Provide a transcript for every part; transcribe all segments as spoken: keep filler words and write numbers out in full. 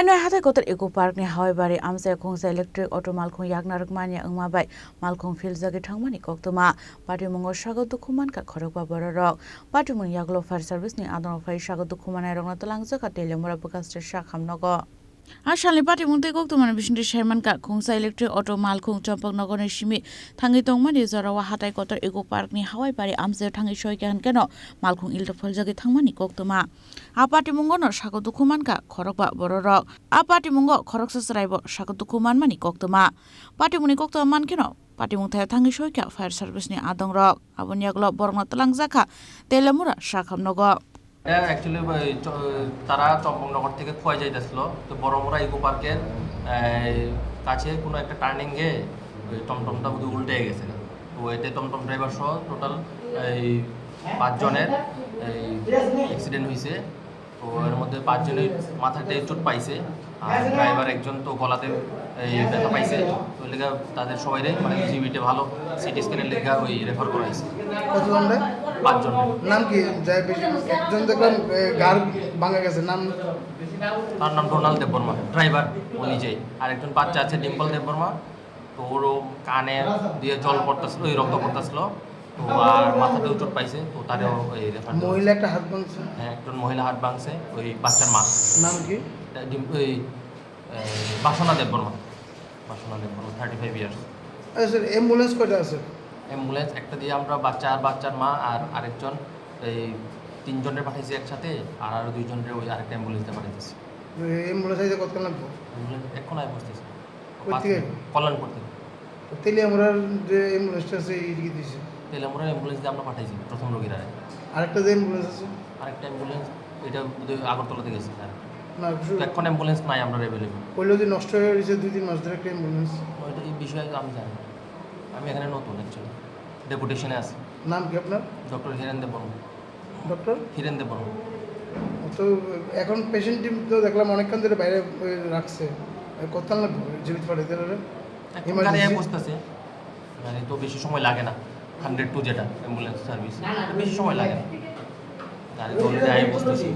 Ano hatai kotor Eco Park ni Hawai Bari amchai khungsa electric auto malkhung yakna rwkmani wngma bai malkhung philjagwi thangmani koktwma. Patimungo sago dukhu mankha khorokba bororok. Patimungni yagulo fire service ni adongrok phai sago dukhu manai rokno twlangjak kha Teliamura bwkhaste sak hamnogo. A salni patimung tei koktwmani bisingtwi sai mankha, khungsa electric auto malkhung Chompok nogorni simi thangwi tongmani jorao hatai kotor Eco Park ni Hawai Bari amchaio thangwi soikha hwnkhe no malkhung ilto pholjagwi thangmani koktwma. A patimungo no sago dukhu mankha khorokba bororok. A patimungo khoroksa chwraibo sago dukhu manmani koktwma. Patimungni koktwma mankheno patimung thaio thangwi soikha fire service ni adongrok. Aboni yagulo borokno twlangjakha Teliamura sak hamnogo. এটা অ্যাকচুয়ালি ওই চ-, তারা চম্পকনগর থেকে খোয়াই যাইতেছিল, তো বড়মুড়া ইকো পার্কের এই, কাছে কোনো একটা টার্নিংয়ে ওই টমটমটা বোধহয় উল্টে গেছে। তো এতে টমটম ড্রাইভার সহ টোটাল এই পাঁচজনের এই অ্যাক্সিডেন্ট হয়েছে। তো এর মধ্যে পাঁচজনই মাথাতে চোট পাইছে, আর ড্রাইভার একজন তো গলাতে এই ব্যথা পাইছে। তো লেগা তাদের সবাইরে মানে জিবিতে ভালো সিটি স্ক্যানের লেগা ওই রেফার করা হয়েছে। কতজন রে? পাঁচজন। নাম কি? যাই বেশি, একজন দেখলাম, এ, গার ভাঙা গেছে, নাম? তার নাম ডোনাল্ড দেববর্মা, ড্রাইভার ও নিজেই। আর একজন বাচ্চা আছে ডিম্পল দেববর্মা, তো ওরও কানে দিয়ে জল পড়তেছিল, ওই রক্ত পড়তেছিল। তো আর মাথাতেও চোট পাইছে, তো তারেও এই রেফার দেওয়া হয়েছে। মহিলা একটা হাত ভাঙছে। হ্যাঁ, একজন মহিলা হাত ভাঙছে, ওই বাচ্চার মা। নাম কি? এটা ডিম-, ওই, এই, বাসনা দেববর্মা। বাসনা দেববর্মা, থার্টি ফাইভ ইয়ার্স। আচ্ছা স্যার, অ্যাম্বুলেন্স কয়টা আছে? অ্যাম্বুলেন্স একটা দিয়ে আমরা বাচ্চা আর বাচ্চার মা আর আরেকজন, এই তিনজনের পাঠাইছি একসাথে, আর আরো দুইজনের ওই আরেকটা অ্যাম্বুলেন্সে পাঠাইতেছি। এই অ্যাম্বুলেন্স আইতে কতক্ষণ লাগবে? অ্যাম্বুলেন্স এখন আয় বসতেছে। কই থেকে? কল্যাণপুর থেকে। তো তেলিয়ামুড়ার যে অ্যাম্বুলেন্সটা আছে, এই দিকে দিছে। তেলিয়ামুড়ার অ্যাম্বুলেন্স দিয়ে আমরা পাঠাইছি প্রথম রোগীরা। আরেকটা যে অ্যাম্বুলেন্স আছে? আরেকটা অ্যাম্বুলেন্স, এটা বোধহয় আগরতলা থেকে এসেছে আর। না, শুধু তো এখন অ্যাম্বুলেন্স নাই আমরা অ্যাভেলেবল। কইলো যে নষ্ট হয়ে গেছে দুই তিন মাস ধরে একটা অ্যাম্বুলেন্স। ওইটা, এই বিষয়ে তো আমি জানি না। আমি এখানে নতুন অ্যাকচুয়ালি। ডেপুটেশনে আছি। নাম কি আপনার? ডক্টর হীরেন দেববর্মা। ডক্টর? হীরেন দেববর্মা। তো এখন পেশেন্ট টিম তো দেখলাম অনেকক্ষণ ধরে বাইরে, এ, রাখছে। এ, কতক্ষণ লাগবে জীবিত পাঠাইতে হলে? এখন গাড়ি আয় বসতেছে। গাড়ি তো বেশি সময় লাগে না। হান্ড্রেড টু যেটা অ্যাম্বুলেন্স সার্ভিস, বেশি সময় লাগে না। গাড়ি তো অলরেডি আয় বসতেছে।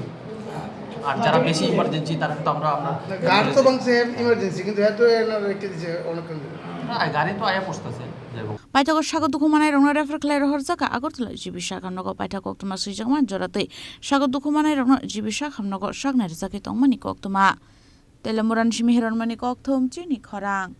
আর যারা বেশি ইমার্জেন্সি, তারা তো আমরা, আমরা না, গাড়ি তো অ্যাম্বুলেন্সে ভাঙছে, ইমার্জেন্সি, কিন্তু এত এনার রেখে দিছে অনেকক্ষণ ধরে। না, গাড়ি তো আয় বসতেছে, যাই হোক। Paithago sago dukhu manai rokno refer khlai rohorjak kha Agartala G B sakha nogo paithak koktwma swijak man jora twi sago dukhu manai rokno G B sakha nogo sak nai rwjak khe tongmani koktwma. Telemurani simi Hironmani kokthum chini khorang.